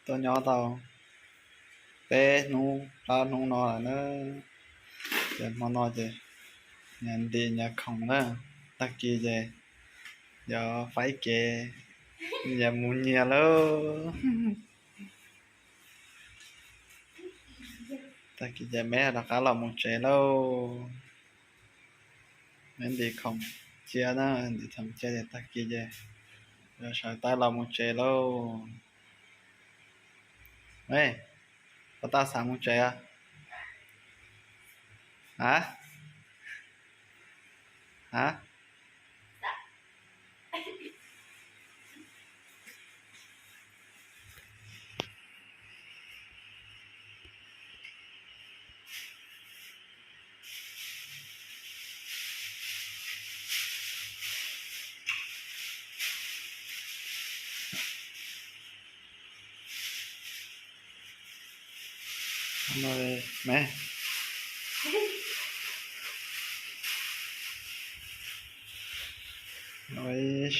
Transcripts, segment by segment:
Tuaj nyob tau peb hnub plaub hnub no lawm na. Ces hmo no ces nyias ntim nyias khoom na, tag kis ces yuav faib kev, yuav mus nyias lauj. Tag kis ces meb rov qab los mus tsev lauj. Meb ntim khoom cia na, ntim khoom cia ces tag kis ces yuav sawv tau los mus tsev lauj. Puas tau xav mus tsev? A, a,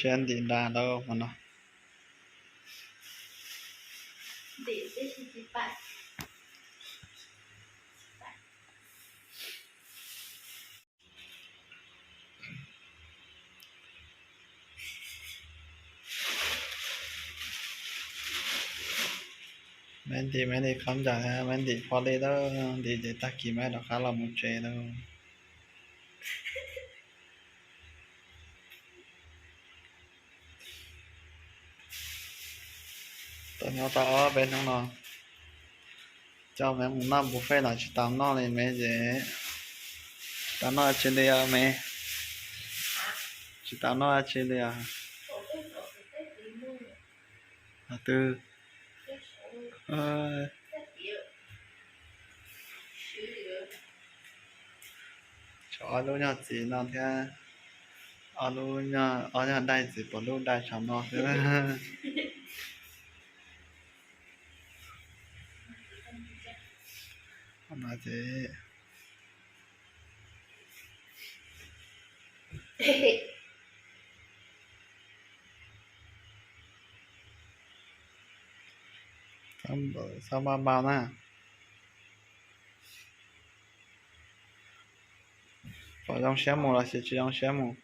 Siab ntim nra ntau hmo no. Meb ntim, meb ntim khoom ntawd, meb ntim poj li lawm, ntim ces tag kis meb rov qab los mus tsev lawm. Tuaj nyob tau ob peb hnub no, coj meb mus noj buffet los tsis tau noj li meb ces. Tsis tau noj dab tsi li os meb, tsis tau noj dab tsi li os. Twb tshuav ob lub nyuag txiv no thiab, ob lub, ob nyuag dais txiv puv lub dais saum no xwb. No ces txhob npau npau na. Pom zoo siab mus los sis tsis zoo siab mus?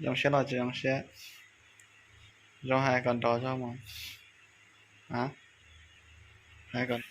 Zoo siab los tsis zoo siab? Zoo hais kom nrov zog mus. A, hais kom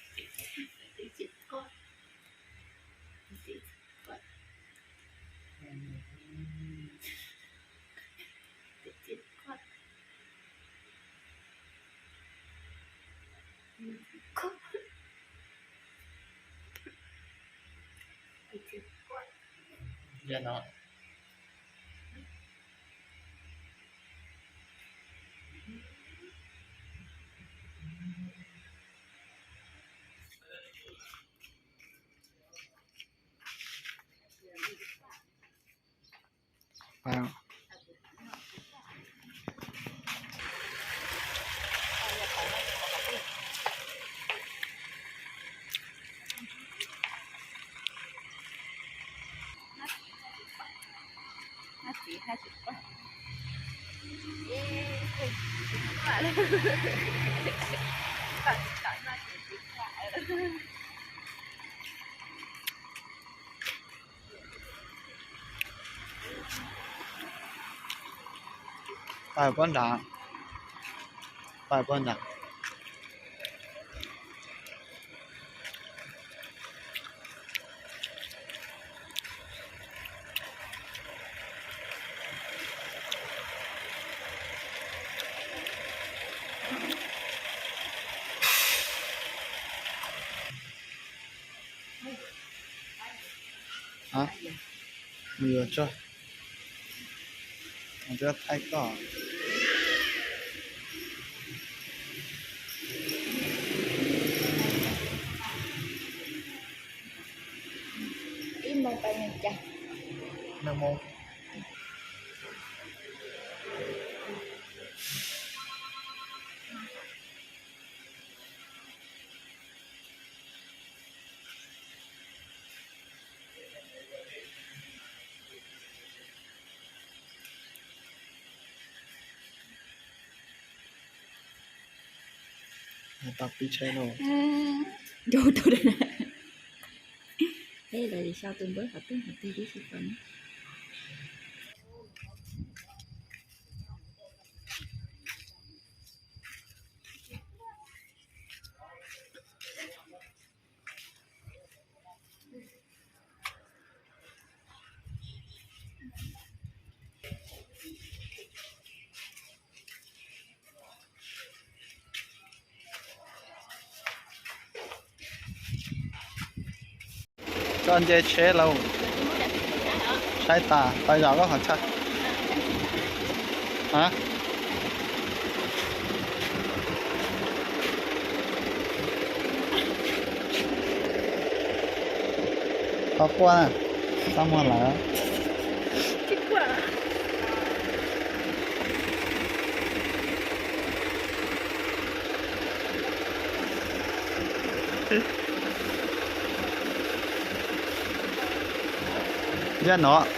Pab puab nrad, pab puab nrad. Mus yuav tshuaj, mus twb thaij koj. Ib moos pais nees cas? Nees moos. Tau pib tsheb lauj. Nrau tau. Peb lawv xyaw tus npawb qhov twg qhov twg tib si tau. Tso nce tsheb lauj. Saib tas tau zam lub qhov chaw. Tau quaj, txaj muag lawm. Yaj no.